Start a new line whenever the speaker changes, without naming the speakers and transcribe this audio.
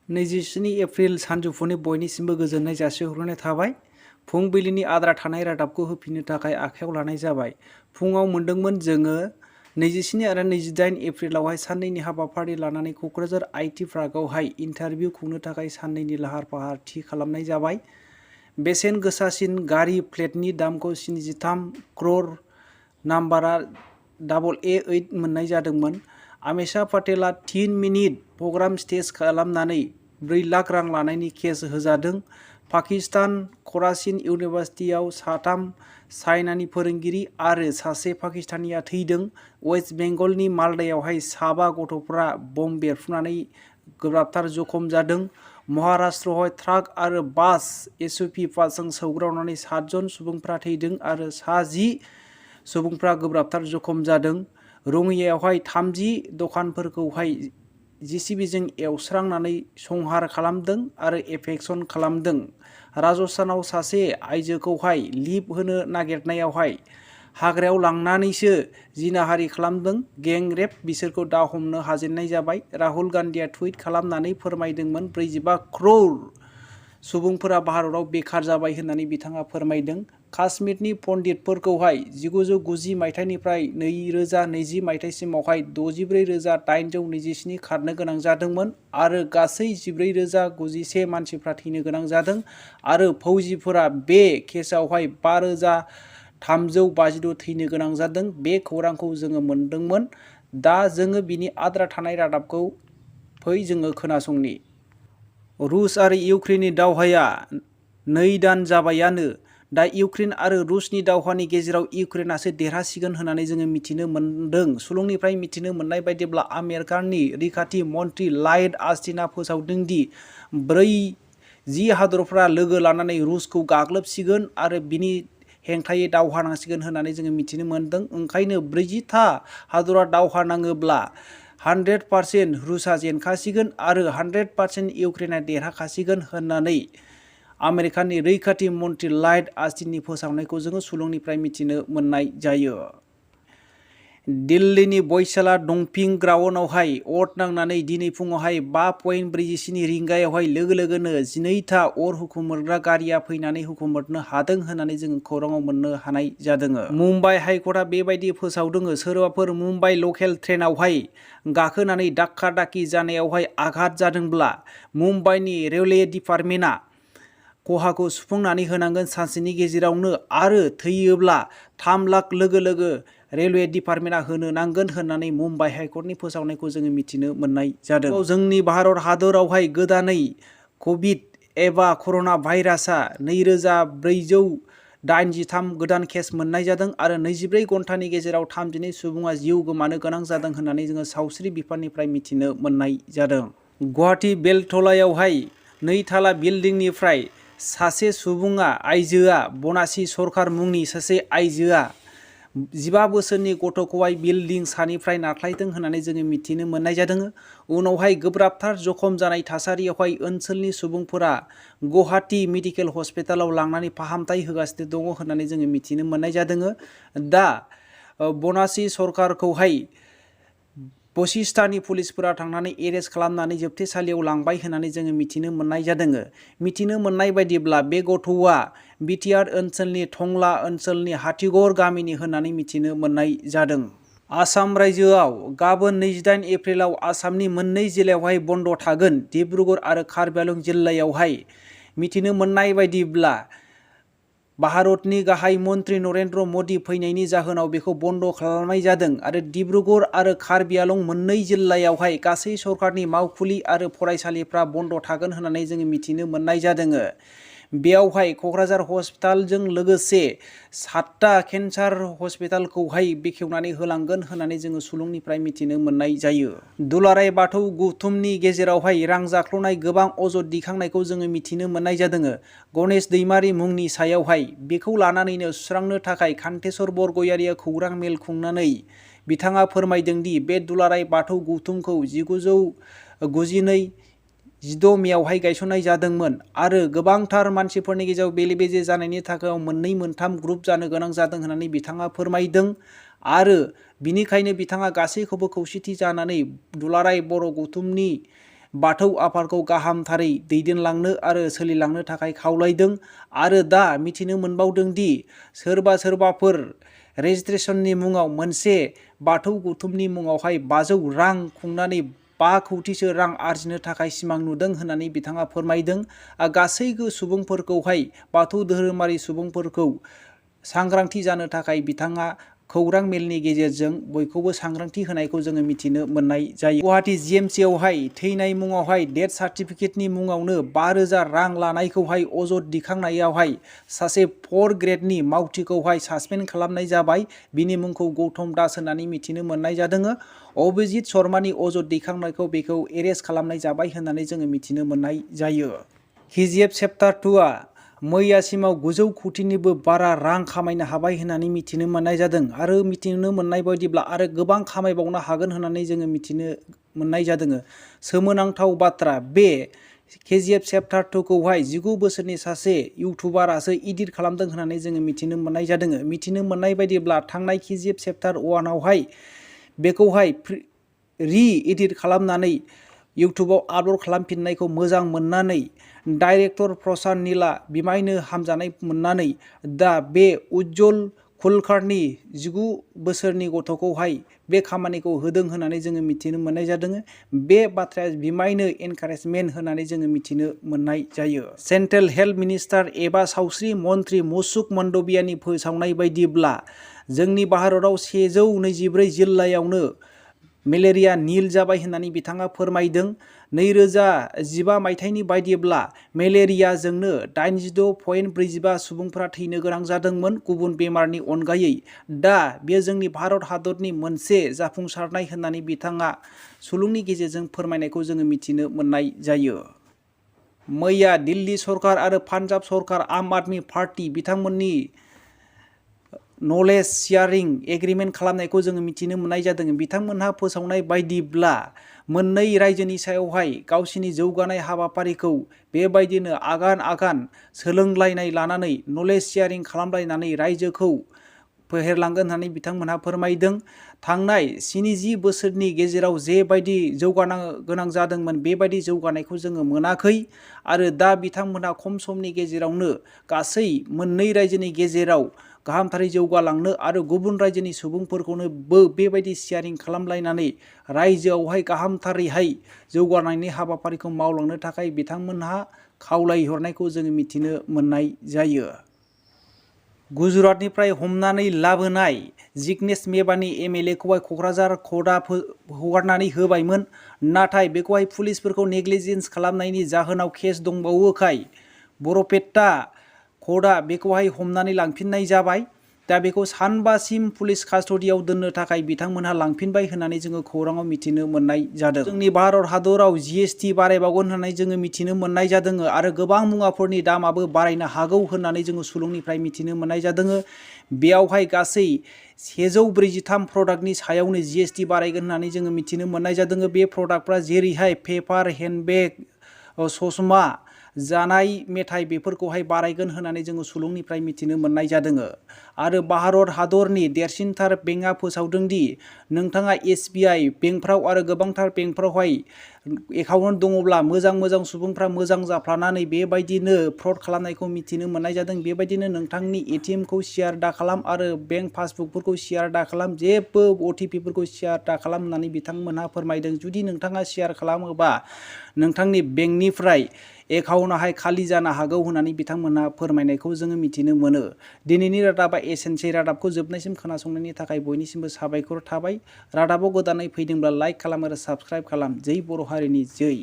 27 April सानजौफुनि बयनिसिमबो गोजोननाय जासिहरनाय थाबाय। फुंबिलिनि आद्रा थानाय रादाबखौ होफिननो थाखाय आखायाव लानाय जाबाय। फुङाव मोनदोंमोन जोङो 27 आरो 28 एप्रिलावहाय साननैनि हाबाफारि लानानै क'क्राझार आइटि पार्कआवहाय इन्टारभिउ खुंनो थाखाय साननैनि लाहार फाहार थि खालामनाय जाबाय। बेसेन गोसासिन गारि प्लेटनि दामखौ 73 क्र'र नाम्बारा AA8 मोननाय जादोंमोन। आमेशा पाटेला 3 मिनिट प्रग्राम स्टेज खालामनानै 4 लाख रां लानायनि केस होजादों। पाकिस्तान कराचिन इउनिभार्सिटियाव 3 चाइनानि फोरोंगिरि आरो सासे पाकिस्तानिया थैदों। वेस्ट बेंगलनि मालदायावहाय 7 गथ'फोरा बम बेरफ्रुनानै गोब्राबथार जखम जादों। महाराष्ट्रआवहाय ट्राक आरो बास एसुभि बासजों सौग्रावनानै 7 जन सुबुंफ्रा थैदों आरो 10 सुबुंफ्रा गोब्राबथार जखम जादों। रङियायावहाय 30 दखानफोरखौहाय JCBजों एवस्रांनानै संहार खालामदों आरो एफेक्सन खालामदों। राजस्थानाव सासे आइजोखौहाय लिभ होनो नागिरनायावहाय हाग्रायाव लांनानैसो जिनाहारि खालामदों। गें रेप, बिसोरखौ दा हमनो हाजेननाय जाबाय। राहुल गान्धीया टुइट खालामनानै फोरमायदोंमोन 45 क्र'र सुबुंफोरा भारताव बेखार जाबाय होननानै बिथाङा फोरमायदों। काश्मीरनि पन्डितफोरखौहाय 1990 मायथाइनिफ्राय 2020 मायथाइसिमावहाय 64,827 खारनो गोनां जादोंमोन आरो गासै 14,091 मानसिफ्रा थैनो गोनां जादों आरो फौजिफोरा बे केसआवहाय 5,356 थैनो गोनां जादों। बे खौरांखौ जोङो मोनदोंमोन। दा जोङो बिनि आद्रा थानाय रादाबखौ फै जोङो खोनासंनि। रुस आरो इउक्रेननि दावहाया 2 दान जाबायानो। दा इउक्रेन आरो रुसनि दावहानि गेजेराव इउक्रेनासो देरहासिगोन होननानै जोङो मिथिनो मोनदों। सुलुंनिफ्राय मिथिनो मोननाय बायदिब्ला आमेरिकानि रैखाथि मन्थ्रि लयड अस्टिनआ फोसावदों दि 40 हादरफ्रा लोगो लानानै रुसखौ गाग्लोबसिगोन आरो बिनि हेंथायै दावहा नांसिगोन होननानै जोङो मिथिनो मोनदों। ओंखायनो 40 हादरा दावहा नाङोब्ला 100% रुसआ जेनखासिगोन आरो 100% इउक्रेना देरहाखासिगोन होननानै आमेरिकानि रैखाथि मन्थ्रि लयड अस्टिननि फोसावनायखौ जोङो सुलुंनिफ्राय मिथिनो मोननाय जायो। दिल्लीनि बयसाला डंपिं ग्राउन्डआवहाय अर नांनानै दिनै फुङावहाय 5:47 रिंगायावहाय लोगो लोगोनो 12था अर हुखुमोरग्रा गारिया फैनानै हुखुमोरनो हादों होननानै जोङो खौराङाव मोननो हानाय जादों। मुम्बाइ हाइकर्टआ बेबायदि फोसावदों सोरबाफोर मुम्बाइ लकेल ट्रेनावहाय गाखोनानै दाक्का दाक्कि जानायावहाय आघात जादोंब्ला मुम्बाइनि रेलवे डिपार्टमेन्टआ खहाखौ सुफुंनानै होनांगोन सानसेनि गेजेरावनो आरो थैयोब्ला 3 लाख लोगो लोगो रेलवे डिपार्टमेन्टआ होनो नांगोन होननानै मुम्बाइ हाइकर्टनि फोसावनायखौ जोङो मिथिनो मोननाय जादों। जोंनि भारत हादरावहाय गोदानै कभिड एबा कर'ना भाइरासआ 2,483 गोदान केस मोननाय जादों आरो 24 घन्टानि गेजेराव 32 सुबुङा जिउ गोमानो गोनां जादों होननानै जोङो सावस्रि बिफाननिफ्राय मिथिनो मोननाय जादों। गुवाहाटी बेलटलायावहाय 2 थाला बिल्डिंनिफ्राय सासे सुबुङा आइजोआ बनासि सरकार मुंनि सासे आइजोआ 15 बोसोरनि गथ'खौहाय बिल्डिं सानिफ्राय नारख्लायदों होननानै जोङो मिथिनो मोननाय जादों। उनावहाय गोब्राबथार जखम जानाय थासारियावहाय ओनसोलनि सुबुंफोरा गुवाहाटी मेडिकेल हस्पिटालाव लांनानै फाहामथाय होगासिनो दङ होननानै जोङो मिथिनो मोननाय जादों। दा बनासि सरकारखौहाय बशिष्टानि पुलिसफोरा थांनानै एरेस्ट खालामनानै जोबथेसालियाव लांबाय होननानै जोङो मिथिनो मोननाय जादों। मिथिनो मोननाय बायदिब्ला बे गथ'आ बिटिआर ओनसोलनि टंला ओनसोलनि हाथिगर गामिनि होननानै मिथिनो मोननाय जादों। आसाम रायजोआव गाबोन 28 एप्रिलाव आसामनि मोननै जिल्लायावहाय बन्द थागोन। डिब्रुगड़ आरो कार्बि आंलं जिल्लायावहाय मिथिनो मोननाय बायदिब्ला भारतनि गाहाय मन्थ्रि नरेन्द्र मदि फैनायनि जाहोनाव बेखौ बन्द खालामनाय जादों आरो डिब्रुगड़ आरो कार्बि आंलं मोननै जिल्लायावहाय गासै सरकारनि मावखुलि आरो फरायसालिफ्रा बन्द थागोन होननानै जोङो मिथिनो मोननाय जादों। बेयावहाय क'क्राझार हस्पिटालजों लोगोसे 7टा केन्सार हस्पिटालखौहाय बेखेवनानै होलांगोन होननानै जोङो सुलुंनिफ्राय मिथिनो मोननाय जायो। दुलाराय बाथौ गौथुमनि गेजेरावहाय रां जाख्ल'नाय गोबां अजद दिखांनायखौ जोङो मिथिनो मोननाय जादों। गणेश दैमारि मुंनि सायावहाय बेखौ लानानैनो सुस्रांनो थाखाय कान्तेश्वर बरगयारिया खौरां मेल खुंनानै बिथाङा फोरमायदों दि बे दुलाराय बाथौ गौथुमखौ 1992-16 मेयावहाय गायसननाय जादोंमोन आरो गोबांथार मानसिफोरनि गेजेराव बेले बेजे जानायनि थाखाय 2-3 ग्रुप जानो गोनां जादों होननानै बिथाङा फोरमायदों आरो बिनिखायनो बिथाङा गासैखौबो खौसेथि जानानै दुलाराय बर' गौथुमनि बाथौ आफादखौ गाहामथारै दैदेनलांनो आरो सोलिलांनो थाखाय खावलायदों। आरो दा मिथिनो मोनबावदों दि सोरबाफोर रेजिस्ट्रेशननि मुङाव मोनसे बाथौ गौथुमनि मुङावहाय 500 रां खुंनानै 5 कौटिसो रां आरजिनो थाखाय सिमां नुदों होननानै बिथाङा फोरमायदों। गासैबो सुबुंफोरखौहाय बाथौ धोरोमारि सुबुंफोरखौ सांग्रांथि जानो थाखाय बिथाङा खौरां मेलनि गेजेरजों बयखौबो सांग्रांथि होनायखौ जोङो मिथिनो मोननाय जायो। गुवाहाटी GMC आवहाय थैनाय मुङावहाय डेथ सार्टिफिकेटनि मुङावनो 5,000 रां लानायखौहाय अजद दिखांनायावहाय सासे 4 ग्रेडनि मावथिखौहाय सासपेन्ड खालामनाय जाबाय। बिनि मुंखौ गौतम दास होननानै मिथिनो मोननाय जादों। अभिजित शर्मानि अजद दैखांनायखौ बेखौ एरेस्ट खालामनाय जाबाय होननानै जोङो मिथिनो मोननाय जायो। KGF चैप्टार 2 आ मैयासिमाव 900 कौटिनिबो बारा रां खामायनो हाबाय होननानै मिथिनो मोननाय जादों। आरो मिथिनो मोननाय बायदिब्ला आरो गोबां खामायबावनो हागोन होननानै जोङो मिथिनो मोननाय जादों। सोमोनांथाव बाथ्रा, बे KGF चैप्टार 2 खौहाय 19 बोसोरनि सासे इउटुबारासो एडिट खालामदों होननानै जोङो मिथिनो मोननाय जादों। मिथिनो मोननाय बायदिब्ला थांनाय KGF चैप्टार 1 आवहाय बेखौहाय रि-एडिट खालामनानै इउटुबाव आपल'ड खालामफिननायखौ मोजां मोननानै डाइरेक्टर प्रशान्त नीलआ बिमायनो हामजानाय मोननानै दा बे उज्जवल कुलकार्णि 19 बोसोरनि गथ'खौहाय बे खामानिखौ होदों होननानै जोङो मिथिनो मोननाय जादों। बे बाथ्राया बिमायनो एनकारेजमेन्ट होननानै जोङो मिथिनो मोननाय जायो। सेन्ट्रेल हेल्थ मिनिस्टार एबा सावस्रि मन्त्रि मसुक मान्डवियानि फोसावनाय बायदिब्ला जोंनि भारतआव 124 जिल्लायावनो मेलेरिया नील जाबाय होननानै बिथाङा फोरमायदों। 2015 मायथाइनि बायदिब्ला मेलेरियाजोंनो 86.45 सुबुंफोरा थैनो गोनां जादोंमोन गुबुन बेमारनि अनगायै। दा बेयो जोंनि भारत हादरनि मोनसे जाफुंसारनाय होननानै बिथाङा सुलुंनि गेजेरजों फोरमायनायखौ जोङो मिथिनो मोननाय जायो। मैया दिल्ली सरकार आरो पान्जाब सरकार आम आदमी पार्टी बिथांमोननि नलेज शेयारिं एग्रिमेन्ट खालामनायखौ जोङो मिथिनो मोननाय जादों। बिथांमोनहा फोसावनाय बायदिब्ला मोननै रायजोनि सायावहाय गावसिनि जौगानाय हाबाफारिखौ बेबायदिनो आगान आगान सोलोंलायनाय लानानै नलेज शेयारिं खालामलायनानै रायजोखौ फेहेरलांगोन होननानै बिथांमोनहा फोरमायदों। थांनाय 70 बोसोरनि गेजेराव जेबायदि जौगानो गोनां जादोंमोन बेबायदि जौगानायखौ जोङो मोनाखै। आरो दा बिथांमोनहा खम समनि गेजेरावनो गासै मोननै रायजोनि गेजेराव गाहामथारै जौगालांनो आरो गुबुन रायजोनि सुबुंफोरखौनो बेबायदि शेयारिं खालामलायनानै रायजोआवहाय गाहामथारैहाय जौगानायनि हाबाफारिखौ मावलांनो थाखाय बिथांमोनहा खावलायहरनायखौ जोङो मिथिनो मोननाय जायो। गुजरातनिफ्राय हमनानै लाबोनाय जिग्नेश मेवानि MLA खौहाय क'क्राझार कर्टआ हगारनानै होबायमोन। नाथाय बेखौहाय पुलिसफोरखौ नेग्लिजेन्स खालामनायनि जाहोनाव केस दंबावोखाय बरपेटा कर्टआ बेखौहाय हमनानै लांफिननाय जाबाय। दा बेखौ सानबासिम पुलिस कास्टडियाव दोननो थाखाय बिथांमोनहा लांफिनबाय होननानै जोङो खौराङाव मिथिनो मोननाय जादों। जोंनि भारत हादराव GST बारायबावगोन होननानै जोङो मिथिनो मोननाय जादों आरो गोबां मुवाफोरनि दामाबो बारायनो हागौ होननानै जोङो सुलुंनिफ्राय मिथिनो मोननाय जादों। बेयावहाय गासै 143 प्रडाक्टनि सायावनो GST बारायगोन होननानै जोङो मिथिनो मोननाय जादों। बे प्रडाक्टफ्रा जेरैहाय पेपार, हेन्डबेग, ससमा, जानाय मेथाइ बेफोरखौहाय बारायगोन होननानै जोङो सुलुंनिफ्राय मिथिनो मोननाय जादों। आरो भारत हादरनि देरसिनथार बेंकआ फोसावदों दि नोंथाङा SBI बेंकफ्राव आरो गोबांथार बेंकफ्रावहाय एकाउन्ट दङब्ला मोजां सुबुंफ्रा मोजां जाफ्लानानै बेबायदिनो फ्रड खालामनायखौ मिथिनो मोननाय जादों। बेबायदिनो नोंथांनि ATM खौ शेयार दा खालाम आरो बेंक पासबुकफोरखौ शेयार दा खालाम, जेबो OTP फोरखौ शेयार दा खालाम होननानै बिथांमोनहा फोरमायदों। जुदि नोंथाङा शेयार खालामोबा नोंथांनि बेंकनिफ्राय एकाउन्टआहाय खालि जानो हागौ होननानै बिथांमोनहा फोरमायनायखौ जोङो मिथिनो मोनो। दिनैनि रादाबा एसेनोसै। रादाबखौ जोबनायसिम खोनासंनायनि थाखाय बयनिसिमबो साबायखर थाबाय। रादाबाव गोदानै फैदोंब्ला लाइक खालाम आरो साबस्क्राइब खालाम। जै बर' हारिनि जै।